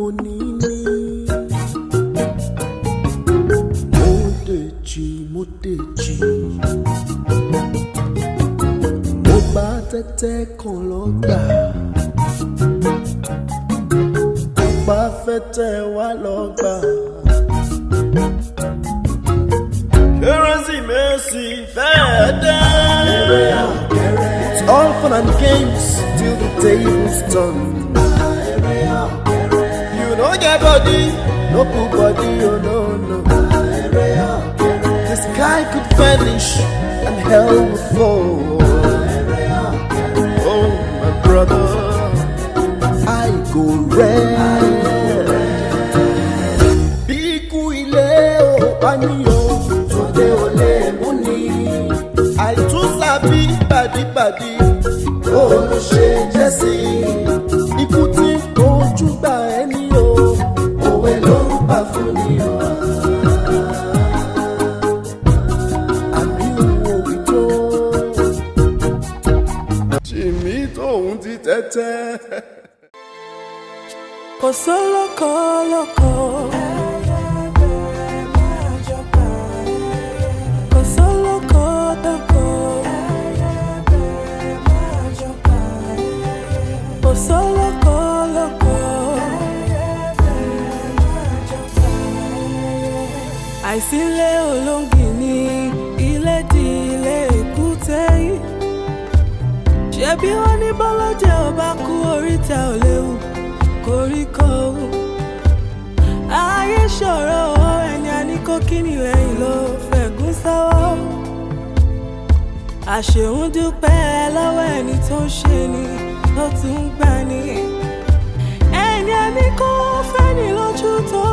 mo ní ní. Mo dèjì, mo dèjì. Mo bá tẹ́tẹ́ kan lọ́gbà. Mo bá fẹ́tẹ́ wá lọ́gbà. Kérésìmesì fẹ́ẹ́ dé. It's all fun and games till the tables turn. You no get body, no put body, oh no no. The sky could vanish and hell would fall. Oh my brother, I go red. Bí ikú ilé ò bá ní o, tòde ò lè mú ni. Àìtúnṣàbí pàdípàdí, ó ló ṣe jẹ́ sí. Ikú tí ń kojú gbà ẹni o, òwe ló ń pa fún ni o. Àbí òun ò tó. Jìmí tóun ti tẹ́tẹ́. Kò sólókò lóko. Kò sólókò lóko. Kò sólókò lóko. Àìsílẹ̀ olóńgì ní ilé di ilé èkúté yìí. Ṣebí wọ́n ní bọ́lọ́jẹ́ ò bá kú oríta ò léwu koríko. Ayé ṣòro o, ẹni a ní kó kíni lẹ́yìn ló fẹ̀gún sọ́wọ́. Àṣehùn dúpẹ́ lọ́wọ́ ẹni tó ń ṣe ni tó tún ń gbà ní. Ẹni a ní kó fẹ́ni lójú tó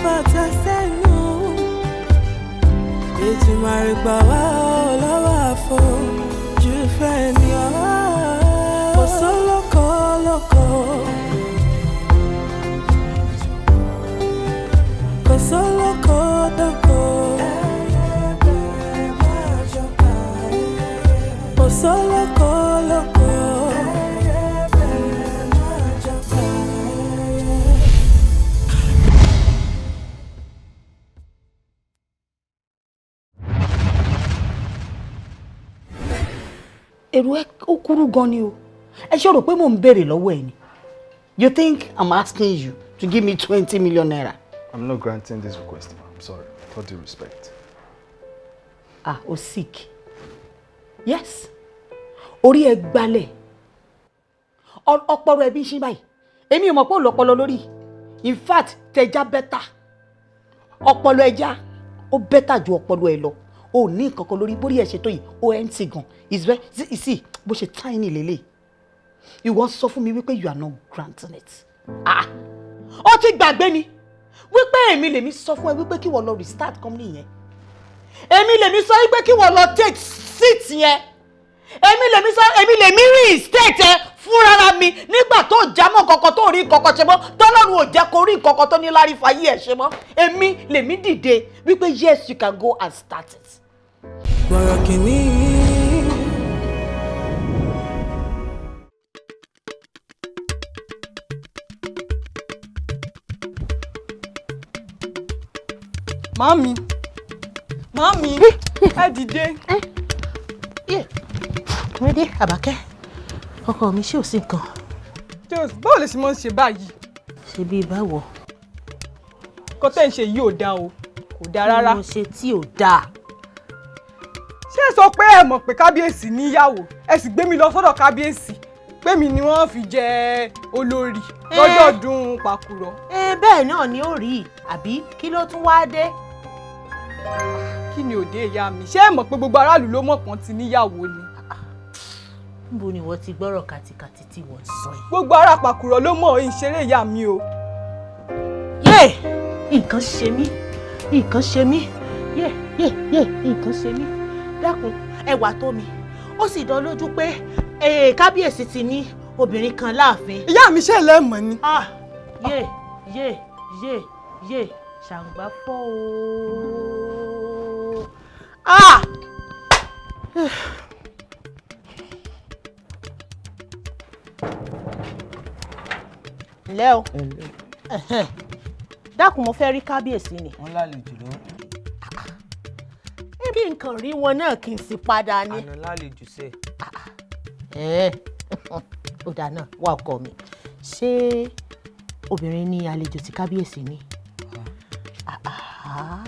bàtà sẹ́nu. Ètùmàrè gbà wá o lọ́wọ́ àfojú fẹ́ ni ọ́. Kò sólókò lóko. Kò sólókò lóko. Kò sólókò lóko. Èrò ẹ ó kúrú gan ni o. Ẹ ṣe rò pé mò ń béèrè lọ́wọ́ ẹ ni? You think I'm asking you to give me ₦20 million? I'm not granting this request, ma. I'm sorry. With all due respect. Ah, o sick. Yes, orí ẹ gbalẹ̀, ọpọlọ ẹ bí ń ṣí báyìí. Èmi ò mọ̀ pé ò lọ́pọlọ lórí. In fact, tẹja better. Ọpọlọ ẹja ó better ju ọpọlọ ẹ lọ. O ní nǹkan kan lórí bórí ẹ ṣe tó yìí, ó empty gan. Is very, see bó ṣe tiny lélẹ̀. Ìwọ sọ fún mi wípé you are not granting it. Ah, ó ti gbàgbé ni wípé èmi lèmi sọ fún ẹ wípé kí wọ́n lọ restart company yẹn. Èmi lèmi sọ wípé kí wọ́n lọ take seat yẹn. Èmi lèmi sọ, èmi lèmi reinstate ẹ fúnra mi nígbà tó jámọ́ kankan, tó rí kankan ṣe mọ́, tọ́lọ́run ò jẹ́ kó rí nǹkankan tó ní lárí fàyè ẹ̀ ṣe mọ́. Èmi lèmi dìde wípé yes, you can go and start it. Gbọ̀rọ̀ kìíní. Màámi, màámi, ẹ dìde. Rédé Àbákẹ́, ọkọ mi, ṣé ò sí nǹkan? Jose, báwo lè ṣe máa ń ṣe báyìí? Ṣe bíi báwo? Nǹkan tẹ́ ń ṣe yìí ò dáa o, kò dáa rárá. Kí mo ṣe tí ò dáa? Ṣé ẹ sọ pé ẹ mọ̀ pé kábíyèsí níyàwó, ẹ sì gbé mi lọ sọ́dọ̀ kábíyèsí pé mi ni wọ́n fi jẹ olórí lọ́jọ́ ọdún pàkúrọ̀? Ẹ bẹ́ẹ̀ náà ni ó rí, àbí kí ló tún wáá dé? Kí ni òde ìyá mi? Ṣé ẹ mọ̀ pé gbogbo aráàlú ló mọ̀ pọ́n ti níyàwó ni? Níbo ni wọ́n ti gbọ́rọ̀ kàtìkàtì tí wọ́n sọ yìí? Gbogbo ará pàkúrọ̀ ló mọ̀, ìṣeré ìyá mi o. Yé! Nǹkan ṣe mí, nǹkan ṣe mí, yé yé yé, nǹkan ṣe mí. Dákun, ẹwà tó mi. Ó sì dán lójú pé kábíyèsí ti ní obìnrin kan láàfin. Ìyá mi, ṣe lẹ́mọ̀ ni. Ah! Yé yé yé yé, ṣàǹgbá fọ́ ooo. Ah! Ǹlẹ́ o. Ẹ̀hẹ́n. Dákun, mo fẹ́ rí kábíyèsí ni. Wọ́n lálejò lọ́wọ́. Kí nǹkan rí wọn náà kí n sì padà ni. Àná lálejò sẹ́ẹ̀. Ẹ̀ẹ́, ó dáa náà, wá ọkọ mi, ṣé obìnrin ní àlejò tí kábíyèsí ni? Ah,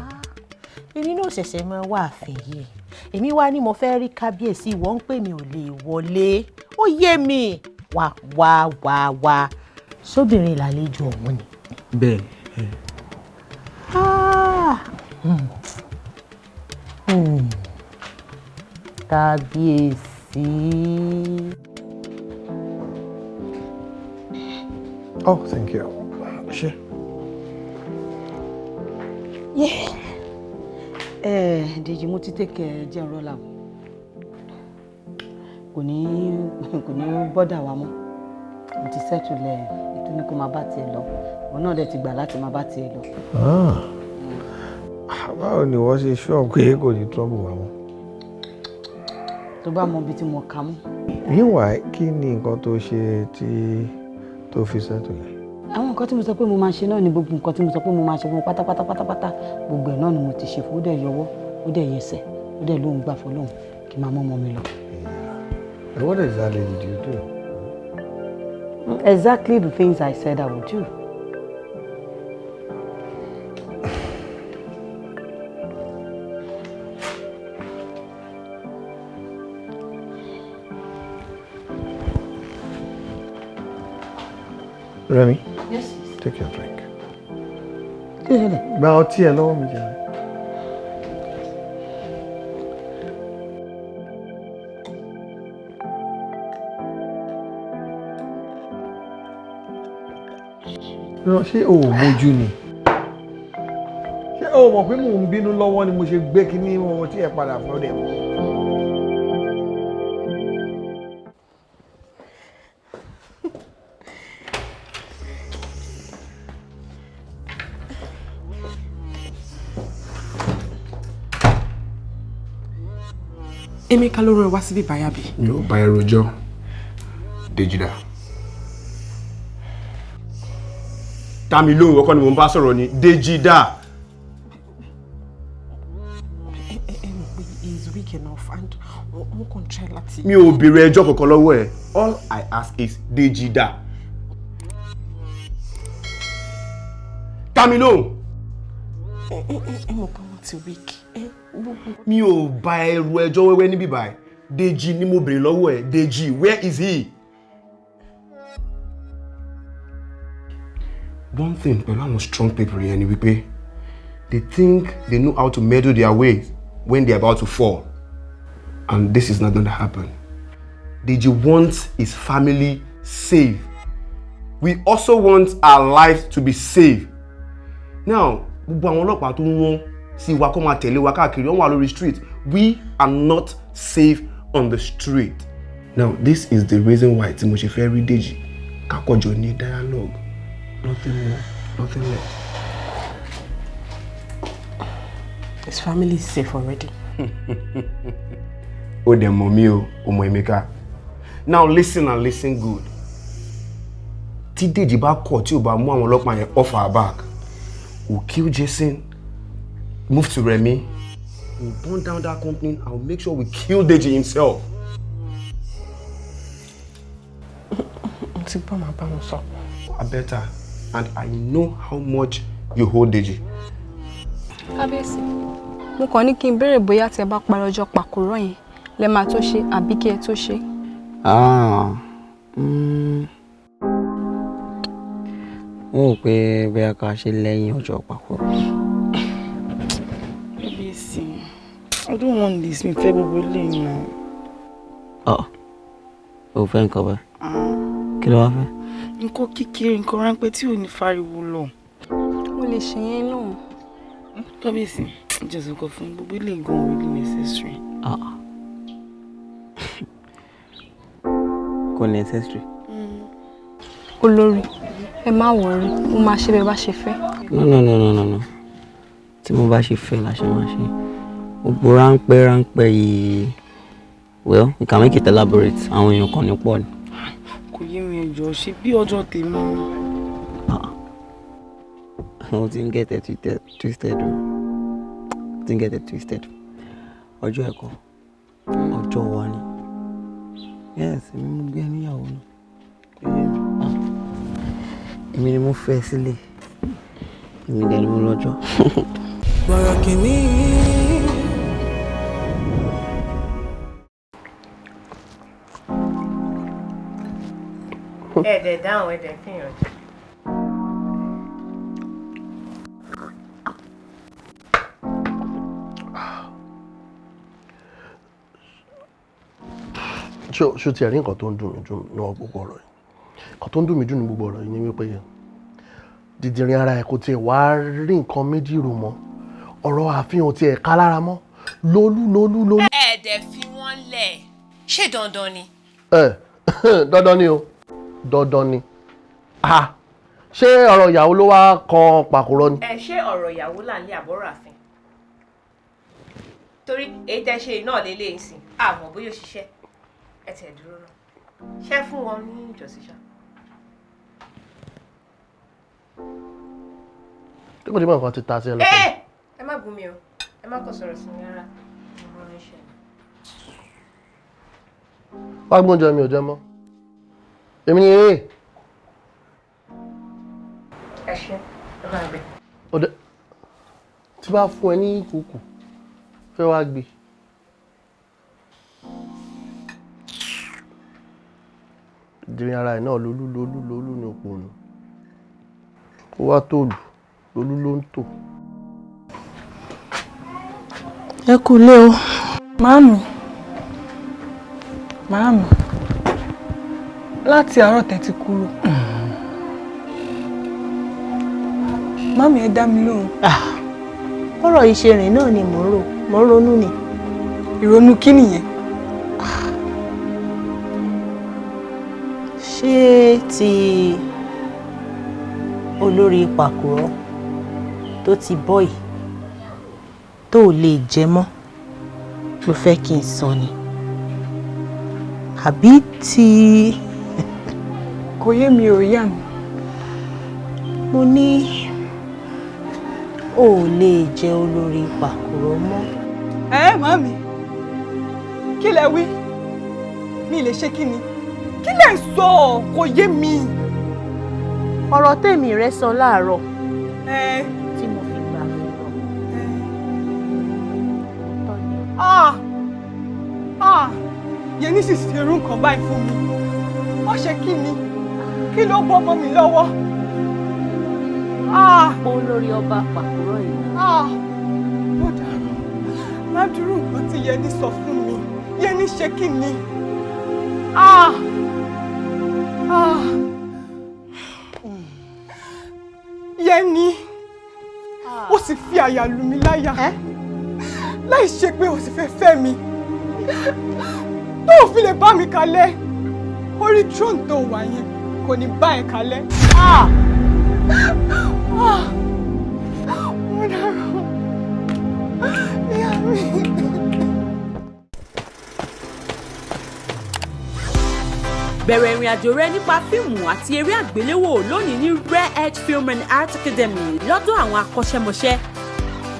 èmi náà ṣẹ̀ṣẹ̀ máa wá ààfin yìí, èmi wá ní mo fẹ́ rí kábíyèsí, ìwọ ń pè mí ò lè wọlé. Ó yé mi. Wá wá wá wá, sóbìnrin làlejò ọ̀hún ni? Bẹ́ẹ̀. Ah! Kábíyèsí. Oh, thank you. Ṣé. Ẹ Dèjì, mo ti tẹ̀kẹ̀ jẹun rọ́lá o, kò ní bother wa mọ́. Mo ti settle ẹ̀, ètò ní kó máa bá tiẹ̀ lọ, òun náà dẹ̀ ti gbà láti máa bá tiẹ̀ lọ. Ah. Báwo ni wọ́n ṣe sure pé kò ní trouble wa mọ́? Tó bá mọ ibi tí mo kà mú. Meanwhile, kí ni nǹkan tó ṣe tí tó fi settle ẹ̀? Àwọn nǹkan tí mo sọ pé mo máa ṣe náà ni gbogbo nǹkan tí mo sọ pé mo máa ṣe fún pátápátá pátápátá, gbogbo ẹ̀ náà ni mo ti ṣe fún. Ó dẹ̀ yọwọ́, ó dẹ̀ yẹsẹ̀, ó dẹ̀ lóun gbà fọlọ́hún kí n máa mọ́ ọmọ mi lọ. And what exactly did you do? Exactly the things I said I would do. Remy, Yes. take your drink. Kí ló ṣẹlẹ̀? Gba ọtí ẹ lọ́wọ́ mi jàre. Rọ, ṣé o ò mójú ni? Ṣé o mọ̀ pé mò ń bínú lọ́wọ́ ni mo ṣe gbé kíní ọtí ẹ padà fún ọ dẹ̀ mọ́? Emeka ló rán ẹ wá síbí báyà bí? Mi ò bá ẹ rojọ́. Dèjì dà? Dá mi lóhùn, ọkọ ni mo ń bá sọ̀rọ̀ ni. Dèjì dà? Ẹ mọ̀ pé he is weak enough and wọ́n kàn try láti. Mi ò béèrè ẹjọ́ kankan lọ́wọ́ ẹ. All I ask is, Dèjì dà? Dá mi lóhùn. Ẹ mọ̀ pé wọ́n ti weak. Ẹ gbogbo. Mi ò bá ẹ ru ẹjọ́ wẹ́wẹ́ níbí báyìí. Dèjì ni mo béèrè lọ́wọ́ ẹ. Dèjì, where is he? One thing pẹ̀lú àwọn strong people yẹn ni wípé they think they know how to meddle their ways when they are about to fall, and this is not gonna happen. Deji wants his family safe. We also want our lives to be safe. Now, gbogbo àwọn ọlọ́pàá tó ń wọ́n sí wa kó máa tẹ̀lé wa káàkiri, wọ́n wà lórí street. We are not safe on the street. Now, this is the reason why tí mo ṣe fẹ́ rí Dèjì, ká kàn jọ ní dialogue. Nothing more, nothing less. His family is safe already. Ó dẹ̀ mọ̀ mí o, ó mọ Emeka. Now listen and listen good. Tí Dèjì bá kọ̀ tí ò bá mú àwọn ọlọ́pàá yẹn off our back, we'll kill Jason, move to Remy, we'll burn down that company and we'll make sure we kill Deji himself. Mo ti gbọ́, màá bá wọn sọ. I better, and I know how much you hold Deji. Kábíyèsí, mo kàn ní kí n béèrè bóyá tí ẹ bá parí ọjọ́ pàkúrọ̀ yẹn lẹ máa tó ṣe àbí kí ẹ tó ṣe. Ah, Wọ́n rò pé bóyá ká ṣe lẹ́yìn ọjọ́ pàkúrọ̀. Kábíyèsí, I don't want this. Mi fẹ́ gbogbo eléyìí náà. Ọ̀, o fẹ́ nǹkan báyìí. Kí ló wá fẹ́? Nǹkan kékeré, nǹkan ráńpẹ́ tí ò ní fariwo lọ. Mo lè ṣe yẹn náà. Kábíyèsí, jẹ̀sùn kan fún gbogbo eléyìí gan really necessary. Ah. Kò necessary. Olórí, ẹ má worry, mo máa ṣe bẹ́ẹ̀ bá ṣe fẹ́. No, no, no, no, no, no. Tí mo bá ṣe fẹ́ la ṣe máa ṣe. Gbogbo ráńpẹ́ ráńpẹ́ yìí, well, we can make it elaborate. Àwọn èèyàn kan ní pọ̀ ni. Kò yé mi, ẹjọ́ ṣe bí ọjọ́ tèmi ni. O ti ń get it twisted o. O ti ń get it twisted. Ọjọ́ ẹ̀kọ́, ọjọ́ wa ni. Yes, èmi mo gbé níyàwó náà. Èmi ni mo fẹ́ sílé. Èmi dẹ̀ ni mo lọ́jọ́. Bọ̀rọ̀ kìíní. Ẹ̀ẹ́dẹ̀ dáhùn, ẹ̀ẹ́dẹ̀ fihàn jẹ. Ṣé o ti rí nǹkan tó ń dùn mí jù ní gbogbo ọ̀rọ̀ yìí? Nǹkan tó ń dùn mí jù ní gbogbo ọ̀rọ̀ yìí ni wípé dídìrín ara ẹ̀ kò tiẹ̀ wá rí nǹkan méjì rò mọ́, ọ̀rọ̀ àfihàn tiẹ̀ ká lára mọ́, lólú lólú lólú. Ẹ̀ẹ́dẹ̀ fi wọ́n lẹ̀, ṣé dandan ni? Ẹ dandan ni o, dandan ni. Ṣé ọ̀rọ̀ ìyàwó ló wá kan pàkúrọ̀ ni? Ẹ ṣé ọ̀rọ̀ ìyàwó là ń lé àbọ̀rọ̀ àfin, torí èyí tẹ́ ṣe náà lélẹ́yìn sìn, àmọ́ bóyá ó ṣiṣẹ́. Ẹ tẹ̀ dúró náà, ṣé fún wọn ní ìjọsìn ṣá? Tí kò tí mọ̀ nǹkan ti ta sí ẹ lọ́kàn. Ẹ má bú mi o, ẹ má kàn sọ̀rọ̀ sí mi rárá, mo rán iṣẹ́. Wá gbóúnjẹ mi ò jẹ mọ́. Èmi ni eré. Ẹ ṣe, ẹ máa gbé. Ọdẹ tí bá fún ẹ ní ìkòkò fẹ́ wá gbé. Ìdírin ara ẹ̀ náà lolú lolú lolú ní òpònú. Kó wá tòlù lolú ló ń tò. Ẹ kú ilé o. Màámi, màámi, láti àárọ̀ tẹ́ ti kúrò. Màámi, ẹ dá mi lóhùn. Ọ̀rọ̀ yìí ṣe rìn náà ni mò ń rò, mò ń ronú ni. Ìrònú kí nìyẹn? Ṣé ti olórí pàkúrọ̀ tó ti bọ́ yìí tó lè jẹ mọ́ ló fẹ́ kí n sọ ni, àbí ti. Kò yé mi ò yá mi. Mo ní o ò lè jẹ olórí pàkúrọ̀ mọ́. Ẹ màámi, kí lẹ wí? Mi lè ṣe kí ni? Kí lẹ ń sọ? Kò yé mi. Ọ̀rọ̀ tèmi rẹ sọ láàárọ̀ tí mo fi gbà fún ọ. Yẹní sì ṣe irú nǹkan báyìí fún mi. Ó ṣe kí ni? Kí ló bọ́ mọ́ mi lọ́wọ́? Olórí ọba pàkúrọ̀ yìí. Mo dàrú. Ládùúrú nǹkan tí Yẹní sọ fún mi. Yẹní ṣe kí ni? Yẹní, ó sì fi àyà lù mí láyà láì ṣe pé ó sì fẹ́ fẹ́ mi, tó ò fi lè bá mi kalẹ̀. Orí throne tó wà yẹn kò ní bá ẹ kalẹ̀. Mo dárò, ìyá mi. Bẹ̀rẹ̀ ìrìn àjò rẹ nípa fíìmù àti eré àgbéléwò lónìí ní Rare Edge Film and Art Academy lọ́dọ̀ àwọn akọ́ṣẹ́mọṣẹ́.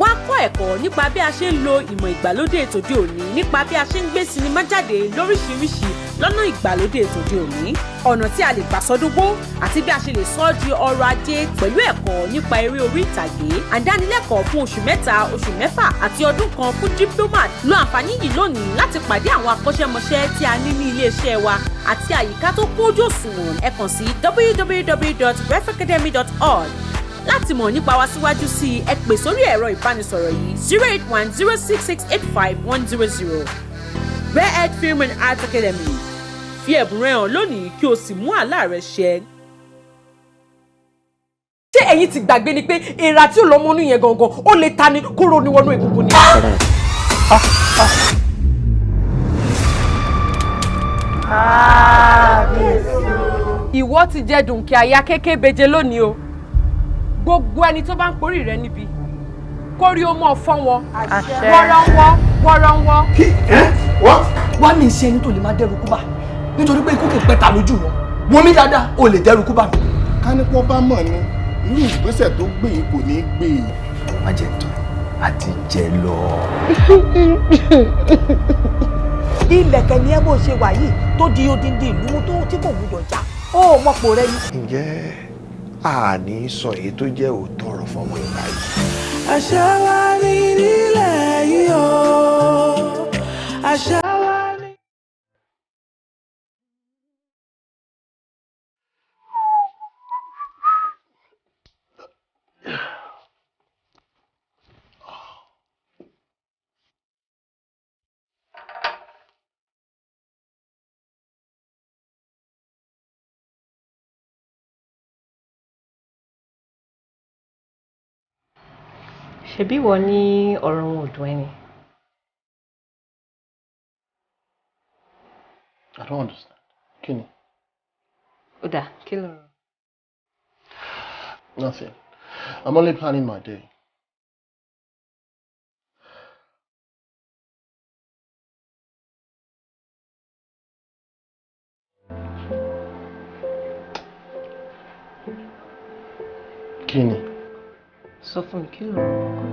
Wá kọ́ ẹ̀kọ́ nípa bí a ṣe ń lo ìmọ̀ ìgbàlódé tòde òní, nípa bí a ṣe ń gbé sinimá jáde lóríṣiríṣi lọ́nà ìgbàlódé tòde òní, ọ̀nà tí a lè gbà sọdúngbó àti bí a ṣe lè sọ ọ́ di ọrọ̀ ajé pẹ̀lú ẹ̀kọ́ nípa eré orí ìtàgé. Àdánilẹ́kọ̀ọ́ fún oṣù 3, oṣù 6 àti ọdún kan fún diploma. Lo àǹfààní yìí lónìí láti pàdé àwọn akọ́ṣẹ́mọṣẹ́ tí a ní ní iléeṣẹ́ wa àti àyíká tó kójú òṣùwọ̀n. Ẹ kàn sí www.refacademy.org láti mọ̀ nípa wa síwájú sí i. Ẹ pè sórí ẹ̀rọ ìbánisọ̀rọ̀ yìí 08106685100. Rare Edge Film and Art Academy, fi ẹ̀bùn rẹ hàn lónìí kí o sì mú àlá rẹ ṣẹ. Ṣé ẹ̀yin ti gbàgbé ni pé èèrà tí ò lọ́mọ inú yẹn gangan ó lè ta ni kóró ni wọnú egungun ni. Ìwọ ti jẹ dùnkì àyà kékeré lónìí o. Gbogbo ẹni tó bá ń porí rẹ níbi kórí ó mọ̀ fọ́n wọn wọ́rọ́wọ́ wọ́rọ́wọ́. Wá mi ṣe ẹni tó lè máa dẹ́rù kú bá, nítorí pé ikú kò pẹ́ ta lójú wọn. Wọ́n mi dáadáa, o lè dẹ́rù kú bá mi. Ká ní pọ́n bá mọ̀ ni Irú ìgbésẹ̀ tó gbé yìí kò ní í gbé e. Má jẹ́ tán, àti jẹ lọ. Ilẹ̀kẹ̀ ni ẹ bó ṣe wà yìí tó di odindi ìlú mú tó tí kò gbúdọ̀ já ó mọ̀pọ̀ rẹ ni. Ǹjẹ́ àní sọ èyí tó jẹ́ òótọ́ ọ̀rọ̀ fọmọ ìgbà yìí? Àṣà wa ní nílẹ̀ yìí o, àṣà wa ní. Ṣebí wọ́n ní ọ̀rọ̀ wọn ò dùn ẹ́ ni. I don't understand. Kí ni? Ó dáa, kí ló rọ? Nothing. I'm only planning my day. Kí ni? Sọ fún mi, kí ló rọ kọ́kọ́?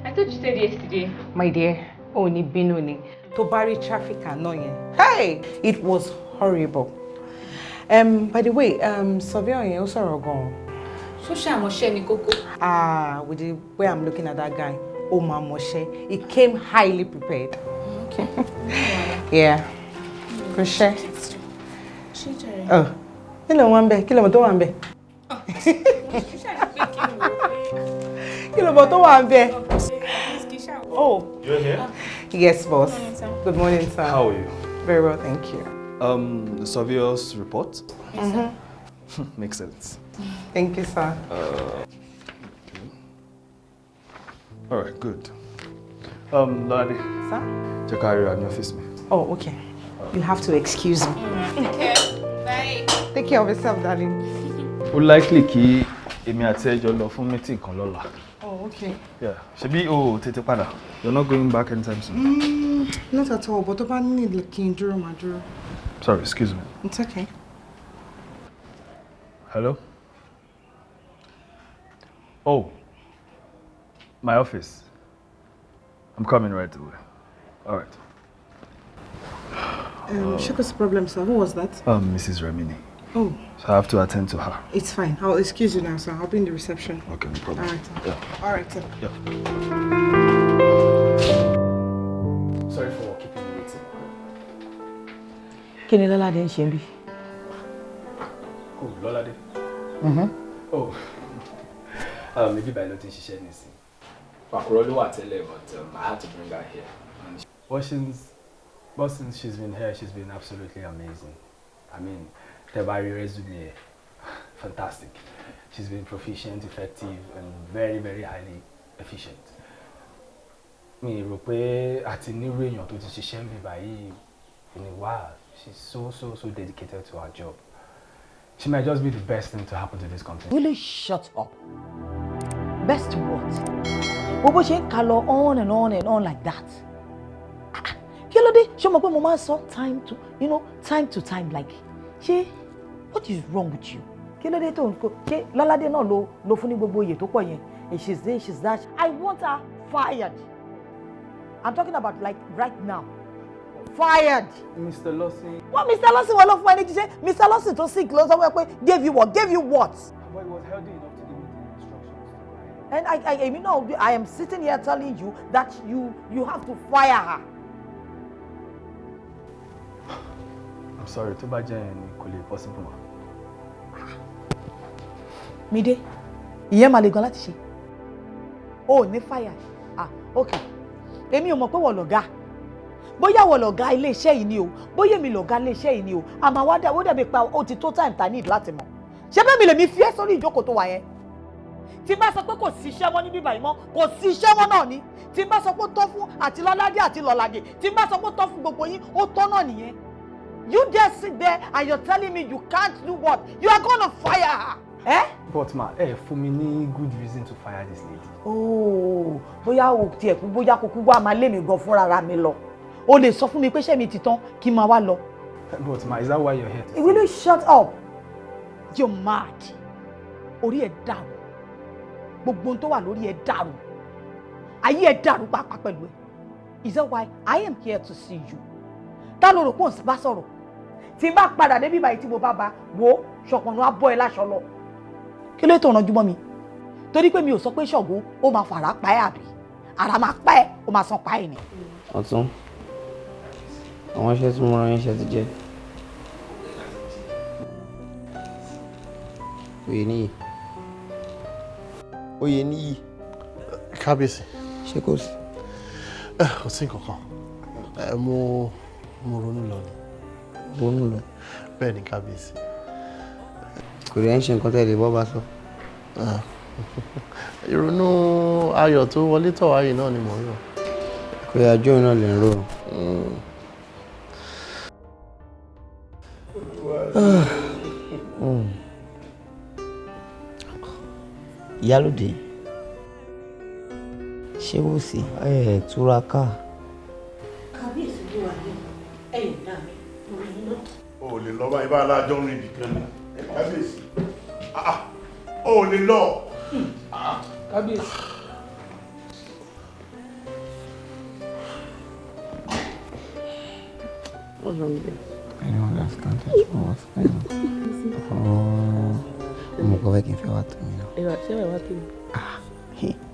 I thought you said yesterday. My dear, ò ní bínú ni tó bá rí traffic àná yẹn. Hey, it was horrible. By the way, surveyor yẹn ó sọ̀rọ̀ gan-an. Ṣó ṣàmọ̀ṣẹ́ ni kókó? Ah, with the way I'm looking at that guy, ó máa mọṣẹ́. He came highly prepared. Okay. Yeah. Kò ṣe. Ṣé jàre? Oh, kí ló wà ń bẹ̀? Kí ló mọ̀ tó wà ń bẹ̀? Kí ló mọ̀ tó wà ń bẹ̀? Oh. You're here? Yes, boss. Good morning, sir. How are you? Very well, thank you. The surveyor's report? Mm-hmm. Makes sense. Thank you, sir. Okay. All right, good. Lolade. Sir? Jẹ́ ká ríra ní ọ́fíìsì mi. Oh, okay. You have to excuse me. Okay, bye. Take care of yourself, darling. Ó likely kí èmi àti ẹ jọ lọ fún meeting kan lọ́la. Oh, okay. Yeah. Ṣebí o ò tètè padà. You're not going back anytime soon. Not at all, but tó bá need kí n dúró, màá dúró. Sorry, excuse me. It's okay. Hello? Oh, my office. I'm coming right away. All right. Ṣé kò sí problem, sir? Who was that? Mrs. Remini. Oh. So I have to attend to her. It's fine. I'll excuse you now, sir. I'll be in the reception. Okay, no problem. All right, sir. Yeah. All right, sir. Yeah. Sorry for keeping you waiting. Kí ni Lọ́ládé ń ṣe ń bí? Oh, Lọ́ládé. Mm-hmm. Oh, maybe by ló ti ń ṣiṣẹ́ nísìn. Pàkúrọ̀ ló wà tẹ́lẹ̀, but I had to bring her here. And but since she's been here, she's been absolutely amazing. I mean, tẹ́ bá rí resume ẹ̀, fantastic. She's been proficient, effective, and very, very highly efficient. Mi rò pé àti nírú èèyàn tó ti ṣiṣẹ́ ń bí báyìí in a while. She's so, so, so dedicated to her job. She might just be the best thing to happen to this company. Will you shut up? Best what? Wo bó ṣe ń kà lọ on and on and on like that. Ah, kí ló dé? Ṣé o mọ̀ pé mo máa ń sọ time to, you know, time to time, like, ṣé what is wrong with you? Kí ló dé tó ń kó? Ṣé Lọ́ládé náà ló ló fún ní gbogbo oyè tó pọ̀ yẹn? She's this, she's that. I want her fired. I'm talking about like right now. Fired. Mr. Lawson. Wọ́n Mr. Lawson wọ́n ló fún ẹni jíṣẹ́. Mr. Lawson tó sick ló sọ fún ẹ pé gave you what? Gave you what? But he was healthy enough to give me the instructions. And I know, I am sitting here telling you that you have to fire her. I'm sorry, tó bá jẹ́ yẹn ni kò lè possible ma. Mide, ìyẹn máa le gan láti ṣe. O ò ní fire. Ah, okay. Èmi ò mọ̀ pé wọ́n lọ̀gá. Bóyá wọ́n lọ̀gá ilé-iṣẹ́ yìí ni o, bóyá èmi lọ̀gá ilé-iṣẹ́ yìí ni o, àmọ́ wá dà ó dàbí pa ó ti tó time ta need láti mọ̀. Ṣé bẹ́ẹ̀ mi lèmi fi ẹ́ sórí ìjókòó tó wà yẹn? Tí n bá sọ pé kò sí iṣẹ́ mọ́ ní bíbá yìí mọ́, kò sí iṣẹ́ mọ́ náà ni. Tí n bá sọ pé ó tọ́ fún àti Lọ́ládé àti Lọ́ládé, tí n bá sọ pé ó tọ́ fún gbogbo yín, ó tọ́ náà nìyẹn. You just sit there and you're telling me you can't do what? You are gonna fire her. Eh? But ma, ẹ fún mi ní good reason to fire this lady. Oh, bóyá o tiẹ̀ kú, bóyá kúkú wá máa lé mi gan fúnra ra mi lọ. O lè sọ fún mi pé ṣé mi ti tán kí n máa wá lọ. But ma, is that why you're here to Will you shut up? You're mad. Orí ẹ̀ dàrú. Gbogbo ohun tó wà lórí ẹ̀ dàrú. Ayé ẹ̀ dàrú pàápàá pẹ̀lú ẹ̀. Is that why I am here to see you? Ta ló rò pé òun bá sọ̀rọ̀? Tí n bá padà débi báyìí tí mo bá ba, wo ṣọ̀pọ̀nù á bọ́ ẹ láṣọ lọ. Kí ló tó rànjú mọ́ mi? Torí pé mi ò sọ pé Ṣàngó ó máa fàrà pa ẹ́ àbí? Àrà máa pa ẹ́, ó máa san pa ẹ́ ni. Ọ̀tún, àwọn iṣẹ́ tí mo rán yín ṣe ti jẹ́. Oyèníyì. Oyèníyì. Kábíyèsí. Ṣé kò sí? Kò sí nǹkan kan. Mo ronú lọ ni. Ronú lọ? Bẹ́ẹ̀ ni, kábíyèsí. Kò rí ẹ̀ ń ṣe nǹkan tẹ́lẹ̀ bọ́ bá sọ. Ìrònú ayọ̀ tó wọlé tọ̀ wáyé náà ni mò ń rò. Kò yà jó náà lè ń rò. Ìyálóde, ṣé wò sí ẹ túraká? Kábíyèsí ló wà ní ẹ̀yìn náà mi lórí iná. O ò lè lọ báyìí, bá alájọ ń rìn nìkan ni. Kábíyèsí, o ò lè lọ. Kábíyèsí. What's wrong with you? I don't understand it. What's going on? Oh, mo kọ́ fẹ́ kí n fẹ́ wá tó mi náà. Ẹ̀wà ṣé wàá wá tó mi?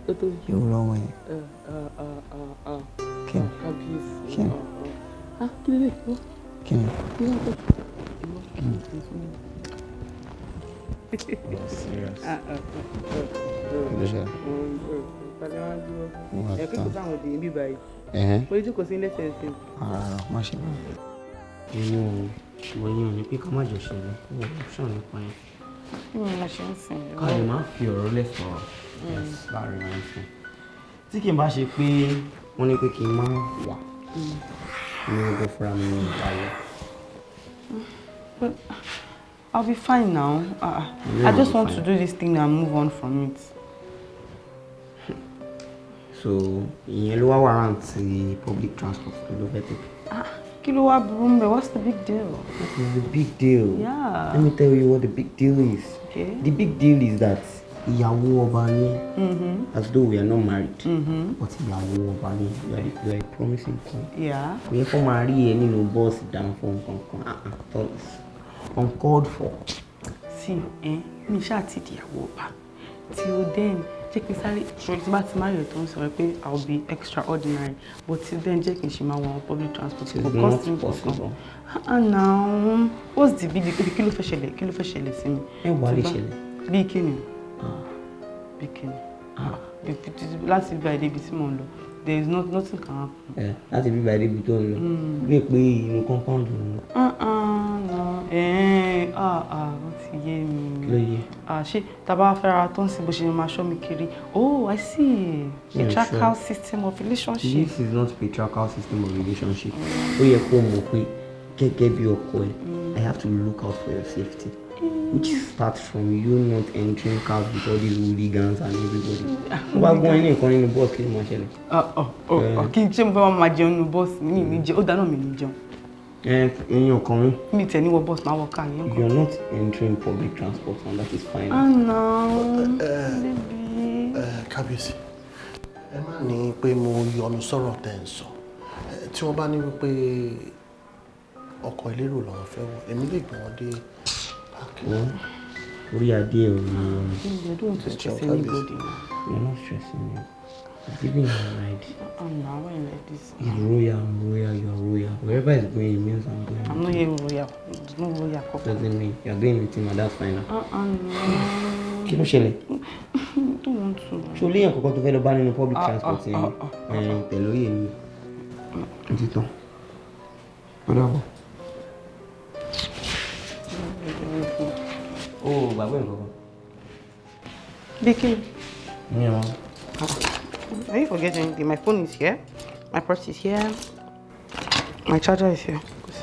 Ó tó mi. Yóò rọ ọmọ yẹn. Kí ni? Kábíyèsí. Kí ni? Kí ló dé? Kí ni? Kí ló dé? Kí ni? Serious. Kí ló ṣe? Ẹ kí kò sáwọn òdì níbí báyìí. Mo lè jókòó sí ilé ẹsẹ̀. Rárá, má ṣe báyìí. Inú ìwọ yẹn ò ní pé ká má jọ ṣẹlẹ̀, wọ́n option nípa yẹn. Kí ni mo ṣe ń sìn? Ká lè má fi ọ̀rọ̀ lẹ̀ sọ̀rọ̀ láàrin wọn sìn. Tí kì í bá ṣe pé wọ́n ní pé kí n má wà ní ọgbẹ́ fúnra mi ní ìgbà yẹn. But I'll be fine now. I just want to do this thing and move on from it. So, ìyẹn ló wá warrant ti public transport ló fẹ́ take. Kí ló wá burú mbẹ̀? What's the big deal? What is the big deal? Yeah. Let me tell you what the big deal is. Okay. The big deal is that ìyàwó ọba ni, as though we are not married, but ìyàwó ọba ni, you are a promising queen. Yeah. Kò yẹ kó máa rí ẹ nínú bọ́ọ̀sì downfall kankan, uncalled for. See, mi ṣáà ti dìyàwó ọba. Till then, jẹ́ kí n sáré ṣòro tí bá ti máa yọ̀ tó ń sọ pé I will be extraordinary, but till then jẹ́ kí n ṣe máa wọ public transport. It is not possible. Now, what's the big deal? Kí ló fẹ́ ṣẹlẹ̀? Kí ló fẹ́ ṣẹlẹ̀ sí mi? Ẹ wà lè ṣẹlẹ̀. Bí kíni? Bí kíni? Láti bí àìdé ibi tí mò ń lọ, there is nothing can happen. Láti bí àìdé ibi tó ń lọ, bí pé inú compound ló ń lọ. Ó ti yé mi. Ló yé. Ṣé tá a bá fẹ́ ra tó ń sin bó ṣe máa ṣọ́ mi kiri? Oh, I see. Patriarchal system of relationship. This is not patriarchal system of relationship. Ó yẹ kó mọ̀ pé gẹ́gẹ́ bí ọkọ ẹ, I have to look out for your safety. Which starts from you not entering cars with all these hooligans and everybody. Wọ́n bá gbọ́n ẹni nǹkan nínú bọ́ọ̀sì, kí ló máa ṣẹlẹ̀? Kí n ṣe mo fẹ́ máa jẹun nínú bọ́ọ̀sì? Mi ní jẹun, ó dáná mi ní jẹun. Ẹyin ọkàn mi. Mi tẹ̀ ní wọ bọ́ọ̀sì, máa wọ káà yẹn. You are not entering public transport and that is fine. Ah no, baby. Kábíyèsí, ẹ má ní pé mo yọnu sọ̀rọ̀ tẹ̀ ń sọ. Tí wọ́n bá ní wípé ọkọ̀ elérò làwọn fẹ́ wọ̀, èmi lè gbé wọn dé. Orí adé ò ní. I don't want to stress anybody. You're not stressing me. I'm giving you a ride. No, I won't like this. It's royal, I'm royal, you're royal. Wherever it's going, it means I'm going. I'm not here royal. There's no royal couple. Doesn't mean you're going with him and that's fine. No. Kí ló ṣẹlẹ̀? I don't want to. Ṣé o léèyàn kankan tó fẹ́ lọ bá nínú public transport yẹn? Tẹ̀lé oyè ni. Ó ti tán. Ó dàbọ̀. Ó gbàgbé nǹkan kan. Bí kí ni? Mi ò. Are you forgetting anything? My phone is here. My purse is here. My charger is here.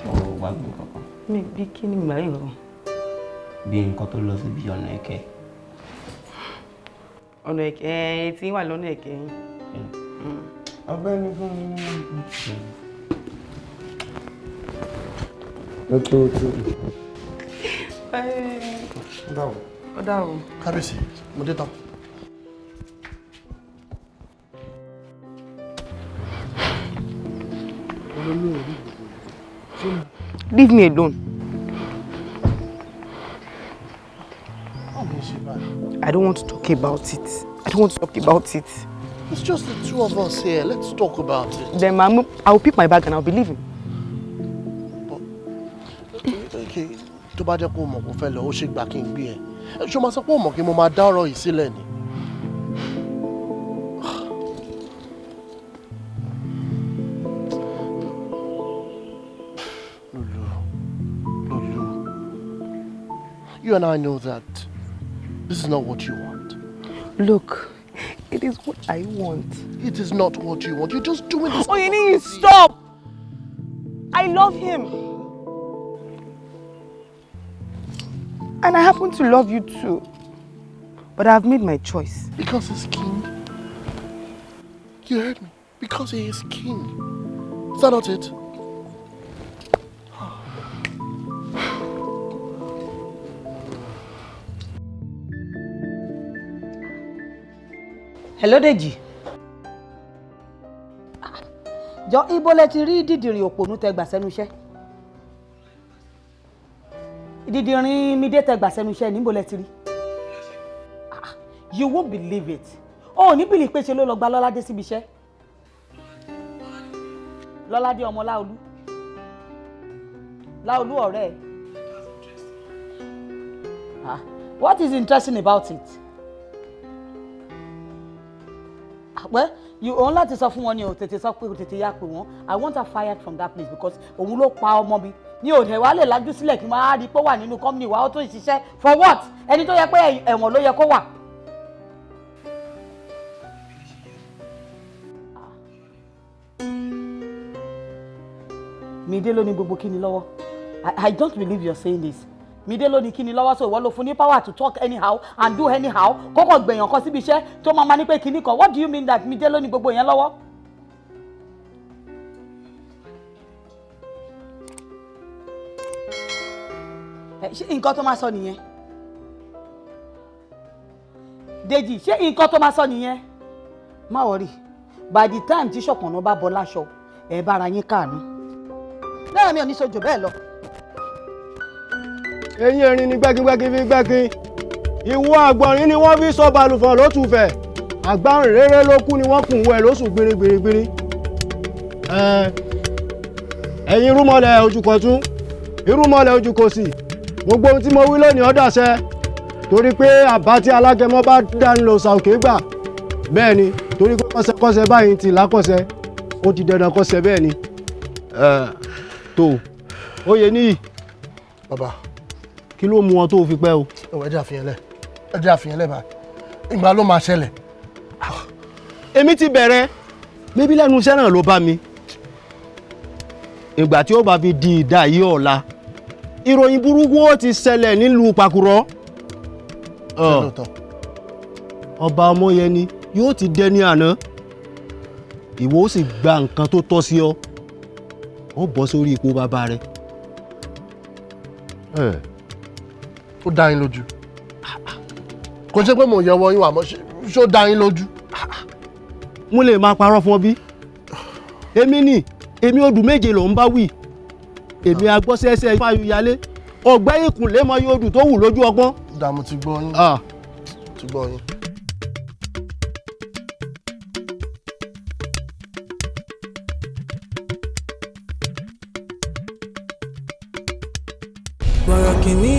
Ó gbàgbé kankan. Mi bí kí ni ìgbà yìí kankan? Bí nǹkan tó lọ síbi ọ̀nà ẹ̀kẹ́. Ọ̀nà ẹ̀kẹ́ ẹ̀ tí wà lọ́nà ẹ̀kẹ́ yín. Ọ̀gbẹ́ni fún mi ní. Ó tó tó. Ó dà o. Kábíyèsí, mo dé tán. Leave me alone. I don't want to talk about it. I don't want to talk about it. It's just the two of us here. Let's talk about it. Then I'll pick my bag and I'll be leaving. Okay, tó bá jẹ́ pé o mọ̀ kó fẹ́ lọ, ó ṣe gbà kí n gbé ẹ. Ṣé o máa sọ pé o mọ̀ kí mo máa dá ọ̀rọ̀ yìí sílẹ̀ ni? Lulu, Lulu, you and I know that this is not what you want. Look, it is what I want. It is not what you want. You're just doing this. Oh, you need to stop! I love him. And I happen to love you too. But I've made my choice. Because he's king. You heard me. Because he is king. Is that not it? Hello, Deji. Jọ ibo lẹ ti rí dídìrín òpònú tẹ gbà sẹ́nu iṣẹ́? Dídìrín midé tẹ gbà sẹ́nu iṣẹ́ níbo lẹ ti rí? You won't believe it. O ò ní bìlì pé ṣe ló lọ gba Lọ́ládé síbi iṣẹ́. Lọ́ládé ọmọ Láolú. Láolú ọ̀rẹ́ ẹ̀. What is interesting about it? Well, you òun láti sọ fún wọn ni o tètè sọ pé o tètè yá pé wọn. I want her fired from that place because òun ló pa ọmọ mi. Ní òde wa lè lajú sílẹ̀ kí n máa rí pé ó wà nínú company wa ó tún ṣiṣẹ́ for what? Ẹni tó yẹ pé ẹ̀wọ̀n ló yẹ kó wà. Mide ló ní gbogbo kíni lọ́wọ́. I don't believe you're saying this. Mide ló ní kíni lọ́wọ́, so ìwọ ló fún ní power to talk anyhow and do anyhow. Kókò gbẹ̀yàn kan síbi iṣẹ́ tó máa ma ní pé kíní kan. What do you mean that Mide ló ní gbogbo yẹn lọ́wọ́? Ṣé nǹkan tó máa sọ nìyẹn? Dèjì, ṣé nǹkan tó máa sọ nìyẹn? Má worry, by the time tí Ṣọ̀pọ̀nná bá bọ́ láṣọ, ẹ bára yín káàánú. Lẹ́yìn mi ò ní sojú bẹ́ẹ̀ lọ. Eyín erin ni gbẹ́kíngbẹ́kín fi gbẹ́kín, ìwo àgbọ̀nrín ni wọ́n fi sọ balùfọ̀n lótùfẹ̀, àgbáhùn rere ló kú ni wọ́n kùn wẹ̀ lóṣù gbirigbirigbiri. Ẹ̀yin irúmọlẹ̀ ojúkọ̀tún, irúmọlẹ̀ ojúkòsì, gbogbo ohun tí mo wí lónìí ó dàṣẹ, torí pé àbá tí alágẹmọ bá dání lọ sàòkè gbà, bẹ́ẹ̀ ni, torí pé kọ́sẹ̀kọ́sẹ̀ báyìí ti lákọ̀sẹ̀, ó di dandan kọ́sẹ̀ bẹ́ẹ̀ ni. Tó oyè níyì. Bàbá. Kí ló mú ọ tó fi pẹ́ o? Ẹ jẹ́ àfihàn lẹ̀, ẹ jẹ́ àfihàn lẹ̀ báyìí, ìgbà ló máa ṣẹlẹ̀. Èmi ti bẹ̀rẹ̀, bébí lẹ́nu iṣẹ́ náà ló bá mi. Ìgbà tí ó bá fi di ìdá yìí ọ̀la, ìròyìn burúkú ó ti ṣẹlẹ̀ nílùú Pàkúrọ̀. Ọba Ọmọyẹni yóò ti dẹni àná, ìwọ ó sì gba nǹkan tó tọ́ sí ọ, ó bọ́ sórí ipò bàbá rẹ. Ó dá yín lójú? Kò ṣe pé mò ń yẹwọ yín wà mọ́, ṣó dá yín lójú? Mo lè máa parọ́ fún ọ bí? Èmi ni èmi odù méje ló ń bá wí, èmi agbọ́sẹ́sẹ́ fáyọyálé ọ̀gbẹ́ ìkùnlé mọ iye odù tó wù lójú ọgbọ́n. Dààmú ti gbọ́ yín, ti gbọ́ yín. Bọ̀rọ̀ kìíní.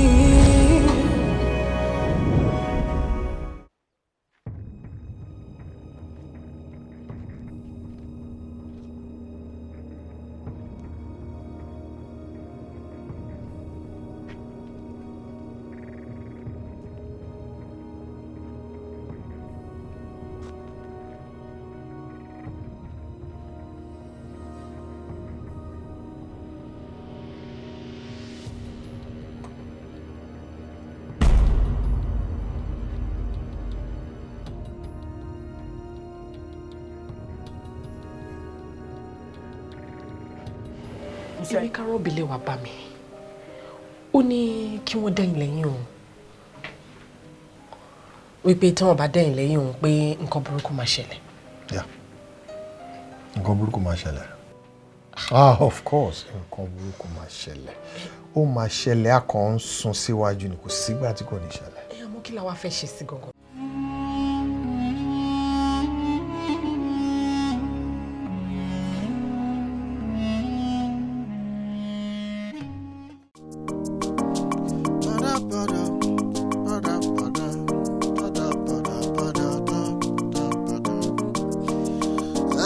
Emeka rọ́bìlẹ̀ wá bá mi. Ó ní kí wọ́n dẹ́yìn lẹ́yìn òun. Wípé tí wọ́n bá dẹ́yìn lẹ́yìn òun pé nǹkan burúkú máa ṣẹlẹ̀. Yeah. Nǹkan burúkú máa ṣẹlẹ̀. Ah, of course, nǹkan burúkú máa ṣẹlẹ̀. Ó máa ṣẹlẹ̀, a kàn ń sún síwájú ni, kò sígbà tí kò ní ṣẹlẹ̀. Ẹ àmọ́ kí la wá fẹ́ ṣe sí gangan?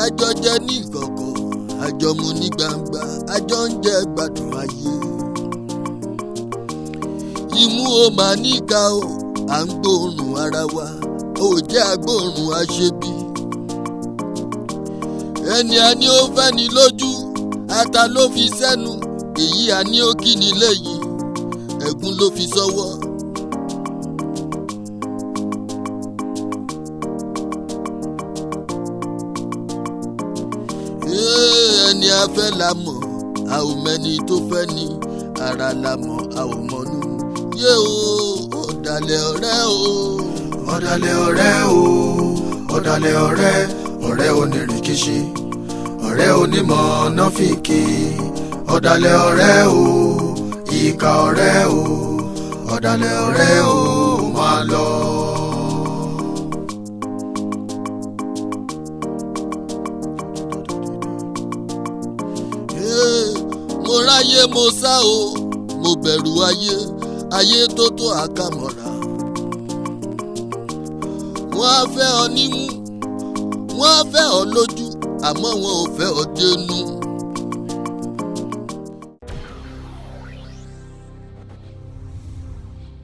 Àjọ jẹ ní ìkọ̀kọ̀, àjọ mu ní gbangba, àjọ ń jẹ gbádùn ayé. Imú o máa níka o, à ń gbóòórùn ara wa, ò jẹ́ agbóòórùn aṣebi. Ẹni a ní ó fẹ́ ni lójú, ata ló fi sẹ́nu, èyí a ní ó kí ni léyìí, ẹ̀gún ló fi sọ́wọ́. Ẹni a fẹ́ la mọ̀, a ò mẹ́ni tó fẹ́ ni, ara la mọ̀, a ò mọ̀nú. Yé o, ọ̀dàlẹ̀ ọ̀rẹ́ o. Ọ̀dàlẹ̀ ọ̀rẹ́ o, ọ̀dàlẹ̀ ọ̀rẹ́, ọ̀rẹ́ onírìkíṣí, ọ̀rẹ́ onímọ̀ nọ́fìkì, ọ̀dàlẹ̀ ọ̀rẹ́ o, ìkà ọ̀rẹ́ o, ọ̀dàlẹ̀ ọ̀rẹ́ o, máa lọ. Mo ráyé mo sá o, mo bẹ̀rù ayé, ayé tó tó àkàmọ̀ra. Wọ́n á fẹ́ ọ nímú, wọ́n á fẹ́ ọ lójú, àmọ́ wọn ò fẹ́ ọ dénú.